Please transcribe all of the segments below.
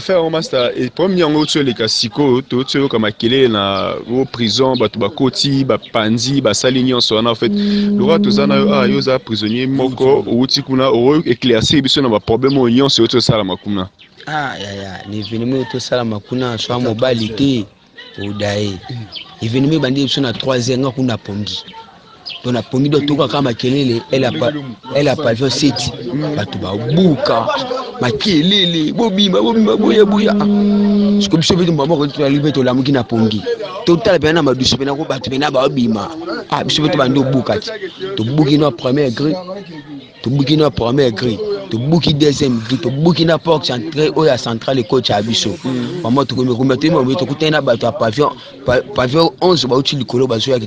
Affaire yango, master, problème yango ti oleka sikoyo, touti oyoka makelele na o prison, bato bakoti, bapanzi, basali nyonso wana. En fait, lokola toza na yo, ah, yo oza prisonnier moko outi kuna, oyo éclaircir biso na baproblème oyo nyonso euti osalama kuna. Ah yaya, na événement oyo tosalama kuna, so mobali te oda ye. Événement ebandi biso na 3 heures, nga kuna pongi. Donc na pongi, do tokaka makelele ele pavillon 7, bato babuka makelele, bobima, bobima, boya, boya. Siko biso mpe moko tolali mpe tolamuki na pongi, totala mpena na madusu mpena ko bato mpena baobima. Ah, biso mpe tobandi obuka ti tobuki na première grille, tobuki na première grille, tobuki deuxième grille, tobuki na porte entrée oyo ya centrale ekotya ya biso. Mama, tokomi komia, toyemi, tokutani na bato ya pavillon 11, bauti likolo, bazoya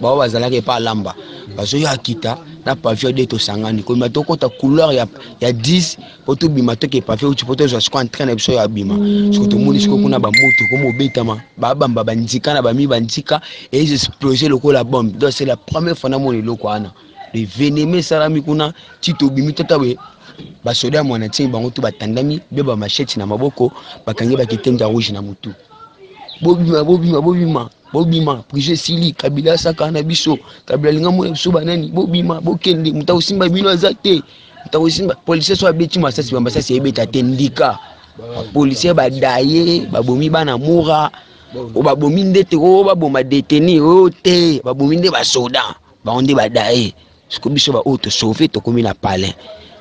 bao bazalaki epa alamba, bazoya kita na pavillon 2. Tosangani komia, tokota couloir ya 10 po tobima, toke pavillon uti po tozwa siko entrée na biso ya bima. Siko tomoni siko kuna bamoto komo obetama, babamba bandika na bami bandika eza explose lokola bombe. Donc c'est la première fois namona eloko wana. L'événement esalami kuna ti tobimi, tata boye basoda ya Mwana Ntieni, bango to batandami be bamachete na maboko, bakangi bakitenge ya rouge na motu. Bobima, bobima, bobima, bobima, prison esili. Kabila asaka na biso, Kabila alinga mona biso banani. Bobima, bokende, moto akosimba bino aza te. Moto akosimba policier so abeti masasi, bamasasi eyebeta te. Ndika bapolicier badaye, babomi bana mura o babomi nde te o baboma détenu oyo te, babomi nde basoda, bango nde badaye. Siko biso baoyo tosauve, tokomi na palais.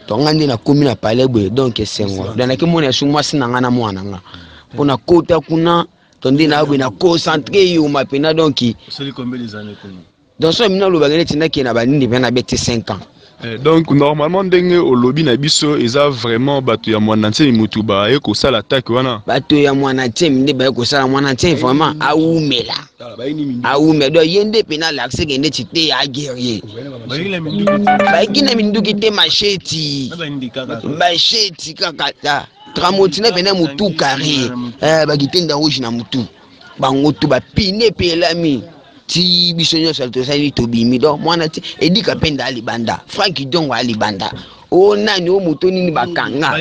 To nga nde nakomi na palais boye, donc esengo. Donc naki mona esu mwasi na nga na mwana nga mpo nakota kuna, to nde na boye na concentré yoma mpena. Donc donc so mina olobaka neti nakende na banini mpe nabeti 5 ans. Donc normalement, ndenge olobi na biso, eza vraiment bato ya Mwana Nsemi mutu baye kosala attaque wana? Bato ya Mwana Nsemi nde baye kosala. Mwana Nsemi vraiment awumela, awumela. Donc ye nde mpena alakiseke neti te ya guerrier. Bayaki na minduki te, machette, machette kaka ta tramotina mpena motu carré, bakitenda rouge na motu, bango tu bapine mpe elami ti biso nyonso tosali tobimi. Donc mwana ti edika mpe nda alibanda, Frank Dongo alibanda, o nani o moto nini bakanga.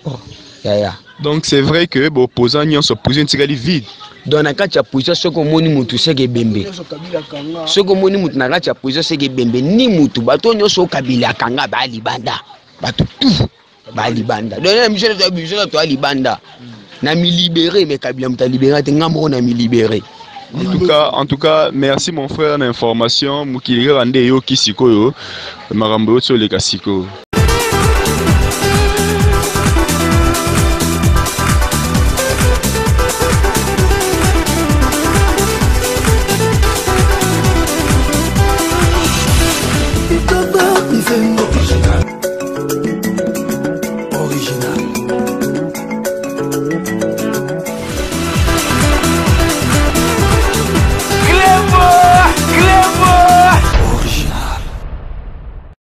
Oh, yaya. Donc c'est vrai que boopposant nyonso, prison etikali vide? Donc na kati ya prison, soki omoni mutu, seke ebembe. Soki omoni mutu na kati ya prison, seke ebembe ni mutu. Bato nyonso okabila akanga baalibanda, bato tout balibanda. Donc na biso, biso to alibanda na milibéré, mais Kabila moto alibéré te, nga moko na milibéré. En tout cas, merci mon frère na information. Mokili kaka nde eyoki sikoyo makambo euti oleka sikoyo.